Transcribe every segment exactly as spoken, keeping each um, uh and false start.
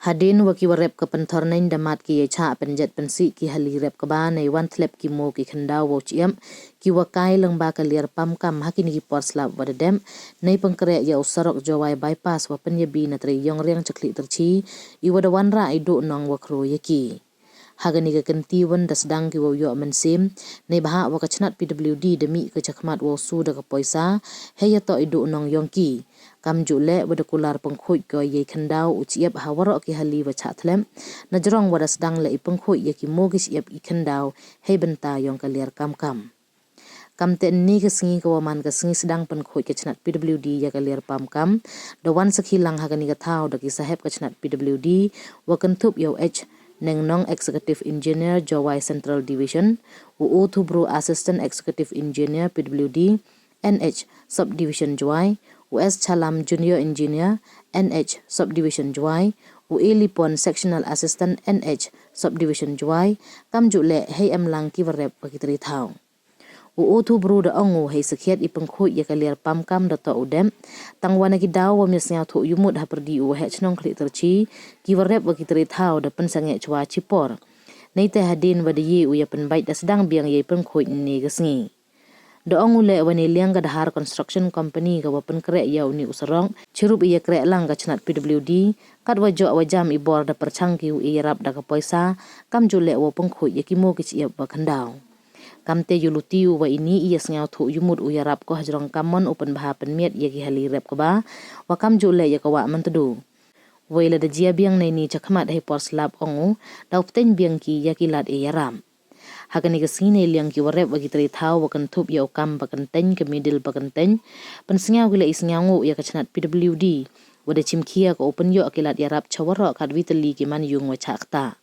Hadien wa ki warep ka pynthor neng da mad ki ya chah pynjet pynsih ki hali rep kba nei wan thlep ki moo ki khyndaw wow chiap, ki wa kai lyngba ka liar pam kam ha kini ki por slap wa da dep, nei pynkhreh ya u sarok Jowai Bypass wa pynyabi na Treiong Riang Chakhlihtyrchi, i wa da wanrah i duh nong wa khroo ya ki. Ha kani ka kynti wan da sdang ki wow yoh mynsiem, neibhah wa ka chnat P W D da mih ka chakhmat wow su da ka poisa, hei ya toh i duh nong yong ki. Kamjooh leh wa da kular pynkhuid ko yei khyndaw u chiap ha waroh ki hali wa chah thlep, na jrong wa da sdang leh i pynkhuid ya ki moo ki chiap i khyndaw, hei bynta yong ka liar kam kam. Kamte ynne ka sngi ka wa man ka sngi sdang pynkhuid ka chnat P W D ya ka liar pam kam, da wan sakhi lang ha kani ka thaw da ki sahep ka chnat P W D, wa kynthup ya u H Nengnong, Executive Engineer, Jowai Central Division, u O Thubru, Assistant Executive Engineer, P W D, N H Subdivision Jowai, u S Chalam, Junior Engineer, N H Subdivision Jowai, u A Lipon, Sectional Assistant, N H Subdivision Jowai, kamjooh leh hei em lang ki warep wa ki trei thaw. U O Thubru da ong u hei sakhiat i pynkhuid ya ka liar pam kam da toh u dep, tang wa na ki daw wa ym ya sngewthuh yumut ha pyrdi u waheh chnong Khliehtyrchi, ki warep wa ki trei thaw da pynsangeh chwa chipor. Neite hadien wa da ye u ya pynbait da sdang biang yei pynkhuid ynne ka sngi. Da ong u leh wa neiliang ka Dhar Construction Company ka wa pynkhreh ya uni u sarok, chirup i ya khreh lang ka chnat P W D, kat wa joh wa jam i bor da pyrchang ki u i yarap da ka poisa, kamjooh leh wow pynkhuid ya ki moo ki chiap wa khyndaw. Kamte yooluti u wa ini i ya sngewthuh yumut u yarap ko hajrong kamon u pynbha pynmiat ya ki hali rep kba, wa kamjooh leh ya ka wah Myntdu. Wei lada jia biang neini chakhmat hei por slap ong u, daw pteng biang ki ya ki lad i yarap. Ha kani ka sngi neiliang ki warep wa ki trei thaw wa kynthup ya u kam ba kynteng, ka middle ba kynteng, pynsngew ki leh i sngewnguh ya ka chnat P W D, wa da chimkhia ka u pynyoh ki lad yarap cha waroh khatwi tylli ki manyung wa chah ktah.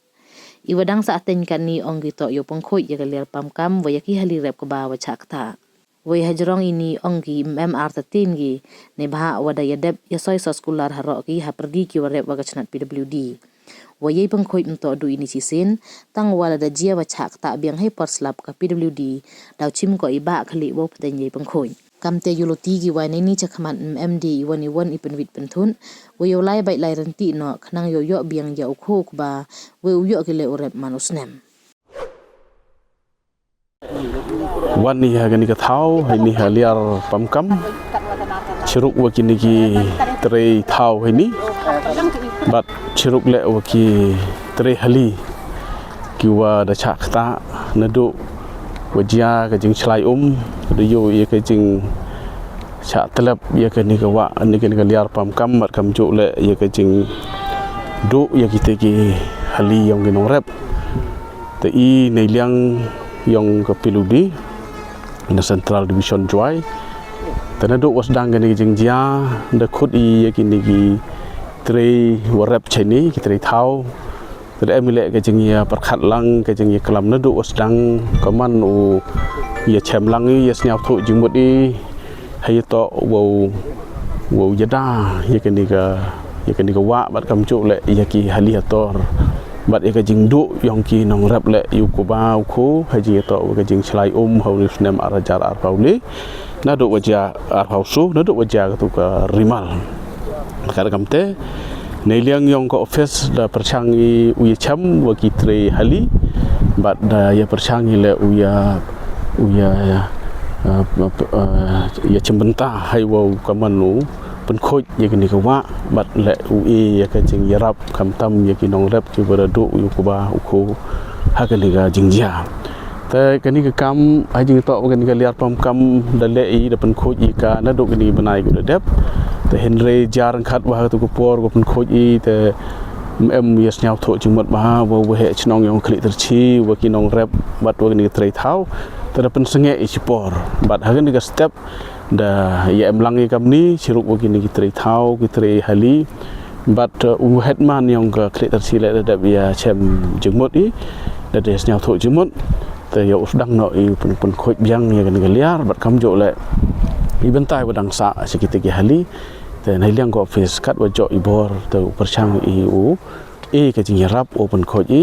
I wa dang sah teng katni ong ki toh yow pynkhuid ya ka liar pam kam wa ya ki hali rep kba wa chah ktah. Wei hajrong ini ong ki ym em artatien ki, neibhah wa da ya dep ya soi soskular haroh ki ha pyrdi ki warep wa ka chnat P W D. Wa yei pynkhuid ym toh du ini chisien, tang wa lada jia wa chah ktah biang hei por slap ka P W D, daw chim ko i bah khlieh wow pteng yei pynkhuid. Kamte yooluti ki wa neini chakhmat ym em de i wan i wan i pynwit pynthut, wa yow lai bait lai rynti noh, khnang yow yoh biang ya u khoo u kba, wei u yoh ki leh u rep man u snem. Wan i ha kani ka thaw, heini ha liar pam kam. Chirup wa kini ki trei thaw heini. Bad chirup leh wa ki trei hali. Ki wa da chah ktah, naduh wa jia ka jingchlai um, da yoh ya ka jingchah tlep ya kani ka wah, ya kani ka liar pam kam, bad kamjooh leh ya ka jingduh ya kite ki hali yong ki nongrep. Te i neiliang yong ka P W D na Central Division Jowai. Te naduh wa sdang kani ka jingjia, da khut i ya kini ki trei warep cheini, ki trei thaw. Te da em i leh ka jingya pyrkhat lang, ka jingya klam naduh wa sdang, ka man u ya chem lang i, ya sngewthuh jingmut i, hei ya toh wow, wow yada ya kani ka, ya kani ka wah, bad kamjooh leh ya ki hali hator. Bad ya ka jingduh yong ki nongrep leh ya u kba u khoo, hei jingya toh wa ka jingchlai um ha uni u snem ar hajar arphaw le. Naduh wa jia arphaw soo, naduh wa jia katu ka rimal. Ka da kamte, neiliang yong ka office da pyrchang i u ya chem wa ki trei hali, bad da ya pyrchang i leh u ya, u ya, eh, eh, ya chimbynta hei wow ka man u pynkhuid ya kani ka wah, bad leh u e ya ka jingyarap khamtam ya ki nongrep ki wa da duh ya u kba u khoo ha kani ka jingjia. Te kani ka kam, hei jingtoh wa kani ka liar pam kam da leh i, da pynkhuid i ka naduh kini ki bnai ki wa da dep. Te hynrei jia ryngkat wa ha katu ka por wa pynkhuid i, te ym em ya sngewthuh jingmut bha wa waheh chnong yong Khliehtyrchi, wa ki nongrep, bad wa kini ki trei thaw. Te da pynsangeh i chipor. Bad ha kani ka step da ya em lang i kamni, chirup wa kini ki trei thaw, ki trei hali. Bad, uh, u headman yong ka Khliehtyrchi leh da dep ya chem jingmut i, da dep sngewthuh jingmut. Te yow sdang noh i pyn, pynkhuid biang ya kani ka liar, bad kamjooh leh i bynta wa dang sah cha kite ki hali. Te neiliang ka office kat wa joh i bor, te u pyrchang i u e ka jingyarap u pynkhuid i.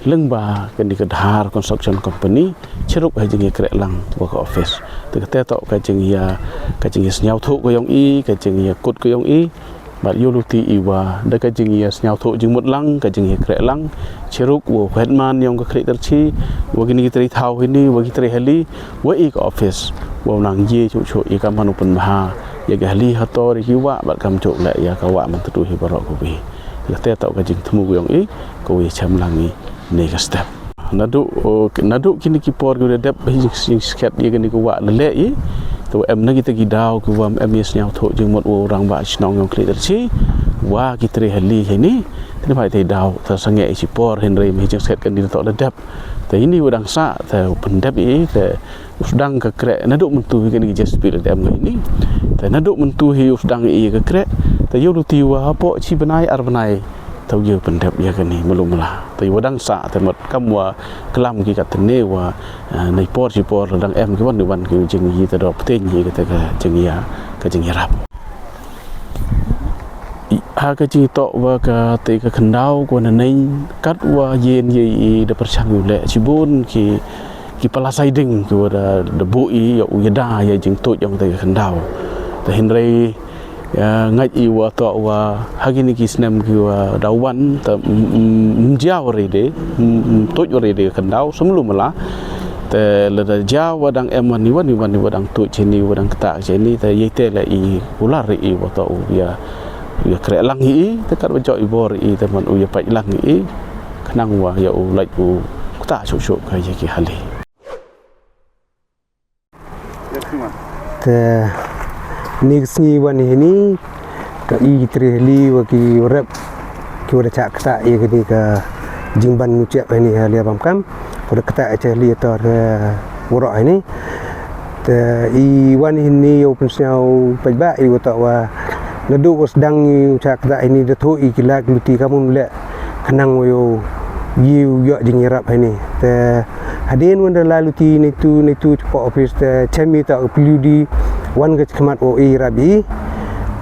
Lyngba kani ka Dhar Construction Company, chirup hei jingya khreh lang wa ka office. Te kate toh ka jingya, ka jingya sngewthuh ka yong i, ka jingya kut ka yong i. Bad yooluti i wa da ka jingïasñiawthooh jingmut lang, ka jingïakrehlang, chirup wa u headman yong ka Khliehtarchi, wa kini ki tre thaw hini, wa ki tre hali, wa i ka office, wa u nang ye chooh chooh i kamman u pynbha ya ka hali hator ya ki wah, bad kamjooh leh ya ka wah Myntdu hi baroh kawi. Katæ toh ka jingthmu yong i, kawi chem lang i ne ka step. Nadooh, o, nadooh kini ki por kiwa da dep hi jingskhet ya kani ka wah leh leh i. Tæ wa em na kitæ ki daw kiwa em yasñiawthooh jingmut wa u rangbah chnong yong Khliehtarchi, wa ki tre hali heini. Tæ neibhah itæ i daw, tæ sangeh i chi por hynrei hi jingskhet kani da toh da dep. Tæ ini wa dang sah, tæ u pyndep i, tæ u sdang ka kreh, nadooh myntu hi kani ka JCB leh da em ka heini. Tæ nadooh myntu hi u sdang i ka kreh, tæ yooluti wa hapoh chi bnai ar bnai, tæ u ye u pyndep ya kani malu mala. Tæ iwa dang sah, tæ mut kamwa klam ki kattæ ne wa, eh, nei por chi por dang em kiwon kiwon ki jingyi tæ dor pteiñ hi katæ ka jingya, ka jingyarap. Ha ka jingtoh wa katæ ka khyndaw kawa naneiñ, katwa yien ye i da pyrchang u leh chiboon ki, ki pala siding kiwa da, da booh i yow yada ya i jingtooid yong katæ ka khyndaw. Tæ hynrei, ya, ngait i wa toh wa ha kini ki snem kiwa daw wan, tæ, m-, m-, m-, jia wa re de, m-, m-, tooid wa re de ka khyndaw, sa malu mala. Tæ lada jia wa dang em wan iwon iwon iwa dang tooid cheini, wa dang ktah cheini, tæ yeitæ leh i kular i wa toh u ya, u yakrehlang hi i, tæ katwa jooh i bor i, tæ man u yapait lang hi i, khnang wa yow lait u ktah chooh chooh ka ya ki hali. Tæ ini ka sngi wan heini, toh i ki tre hali wa ki rep, kiwa da chah ktah ya kani ka jingban u chiap heini ha Liar Bamkam, wa da ktah cha hali hator, eh, waroh heini. Tæ i wan heini yow pynsñiaw paidbah i wa toh wa nadooh wa sdang i u chah ktah heini da thooh i ki lai ki luti kamnu leh khnang wa yow ye u yoh jingyarap heini. Tæ hadien wa da lai luti neitu neitu chapoh office tæ chem i toh ka PWD wan ka chakhmat wow e yarap i.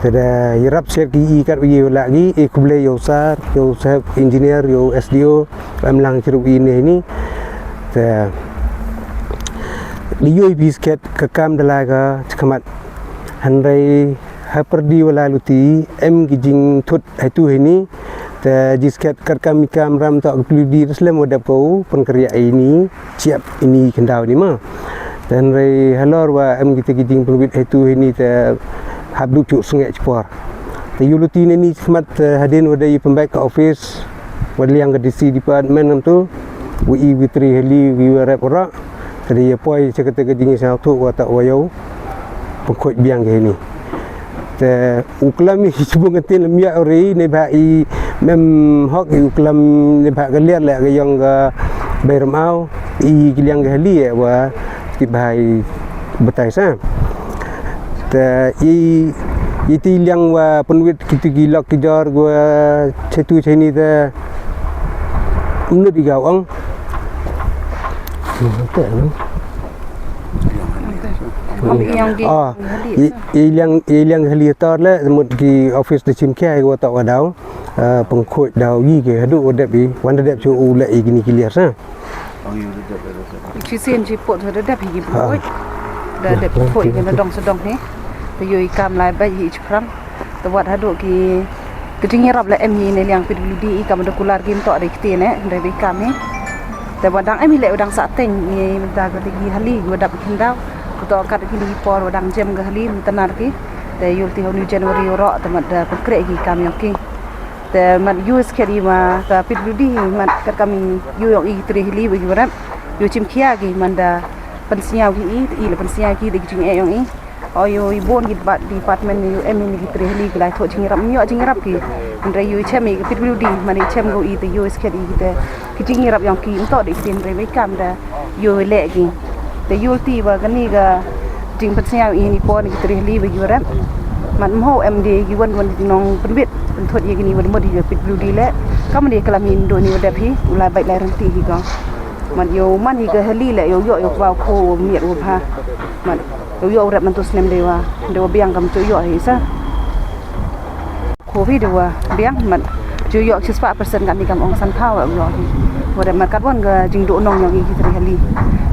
Tæ da yarap siar ki i katwa ye wa lah ki, e khublei yow sir, yow sahep engineer, yow SDO, wa em lang chirup i ne heini. Tæ da yoo i phi skhet ka kaam da lai ka chakhmat. Hynrei hapyrdi wa lai luti, em ki jingthut heitu heini. Tæ jiskhet katkam i kaamram toh ka PWD da slem wa dep ko u pynkyrriah ini, chiap ini khyndaw ini ma. Tæ hynrei halor wa em kitæ ki jingpynwit heitu heini tæ hap du chooh sngeh chi por. Tæ yooluti neini chakhmat, tæ hadien wa da i pynbait ka office, wa liang ka DC department kamtu, wa i ki tre hali kiwa rep waroh, tæ da yapoi cha katæ ka jingsñiawthooh wa toh wa yow pynkhooid biang ki heini. Tæ u klam i chiboon ka ktien ym yoh re neibhah i ym em hok i u klam neibhah ka Liar leh ka yong ka Bei Rymaw, i ki liang ki hali e wa tip bha i batai sa. Tæ i, itæ i liang wa pynwit kitu ki lok ki jor wa chatu cheini tæ ym nud i ka ong. Tæ, no? Ong i yong ki, ah, hali i, sa, i liang, i liang hali hator leh, mut ki office da chimkhia i wa toh wa daw, ah, pynkhooid daw i ki hadooh wa dep i, wan da dep chooh u leh i kini ki Liar sa. Chisien chi pud da dep hi ki pynkhooid. Da dep pynkhooid ki nadong sa dong hi. Tæ yoo i kaam lai bait hi chaphrang. Tæ wat hadooh ki, ka jingyarap leh em hi neiliang PWD i kam da kular ki ymtoh de ktien e, hynrei bei kaam hi. Tæ wa dang em hi leh wa dang sahteiñ i mynta katæ ki hali kiwa dap khyndaw. Wa toh kat kini ki por wa dang jem ka hali mynta nar ki. Tæ yooluti ha uni u January waroh tæ mut da pynkreh ki kaam yong ki. Tæ mut yoo skhet i wa ka PWD hi mut katkam i yoo yong i ki tre hali wa kiwa rep. Yoo chimkhia ki manda pynsñiaw ki i, tæ i leh pynsñiaw ki da ki jingeh yong i. O yoo i boon ki depa-, department yoo em ini ki tre hali ki lai thooh jingyarap, ym yoh jingyarap ki. Hynrei yoo i chem i ka PWD, manda i chem ko i tæ yoo skhet i kitæ ki jingyarap yong ki, ymtoh de ki hynrei bei kaam da yoo leh ki. Tæ yooluti wa kani ka jingpynsñiaw i ini por ini ki tre hali wa kiwa rep. Mut ym hoi em de kiwon kiwon ki nongpynwit pynthut ya kini wa da mut hi ka PWD leh. Kamwa da klam i nadooh ini wa dep hi, u lai bait lai ryntih hi ko. Mut yow man hi ka hali leh yow yoh yow kwah u khoo wa miat wa bha. Mut yow yoh u rep mynta u snem deiwa, deiwa biang kamjooh yoh hi sa. Khoo hi deiwa biang mut jooh yoh chispah percent katni kam ong sanphaw yoh hi. Wa rep mut katwon ka jingdooh nong yong i ki tre hali.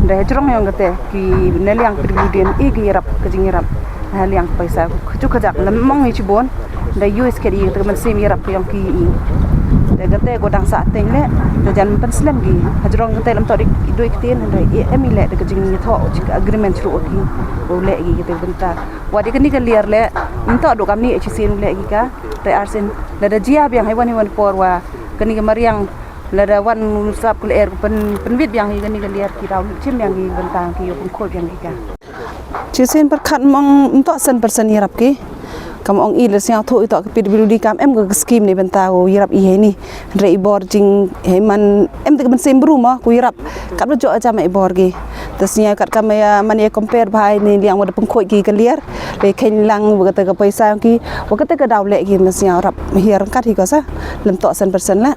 Da hajrong yong katæ ki neiliang PWD i ki yarap ka jingyarap. Neiliang poisa kaju kajak leh ym ong i chiboon. Da use kit i te ka mynsiem yarap ka yong ki i. Te kate ko dang sah teng le, te jan pynslem ki. Hajrong kate lem toh di doi ktien, hynrei em i le te ka jingthoh agreement chru ki. Ko le ki kate bynta. Wa di kani ka liar le, mynta du kamni chisien le ki ka. Te arsien, lada jia biang hei wan hei wan por wa kani ka mariang, lada wan sap kul er pyn, pynwit biang hi kani ka liar ki daw chim biang hi bynta ki yow pynkhoi biang hi ka. Chisien pyrkhat mong mynta sen persen yarap ki. Kam ong i le sñiaw thoh i toh ka P W D kam em ka scheme ni bynta ko yarap i hei ni. Hynrei i bor jing hei man em te ka mynsiem bru mo ko yarap. Kat ba jooh jam i bor ki. Te sñiaw kat kam ya man ya compare bha i ni liang wa da pynkhoi ki ka liar. Le khein lang wa kate ka paisa ki, wa kate ka daw le ki, ma sñiaw rap hiar kat hi ko sa. Lem toh sen persen la.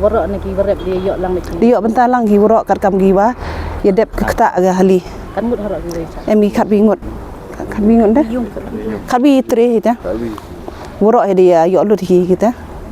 Waroh na ki warep di yoh lang na ki. Di yoh bynta lang ki waroh kat kam ki wa ya dep ka kata ga hali. Kan mut haroh ki wei sa. Em i khat bi ngut. Khat bi ngut de. Khat bi tre hi ta. Waroh hi di ya yoh lut hi kita.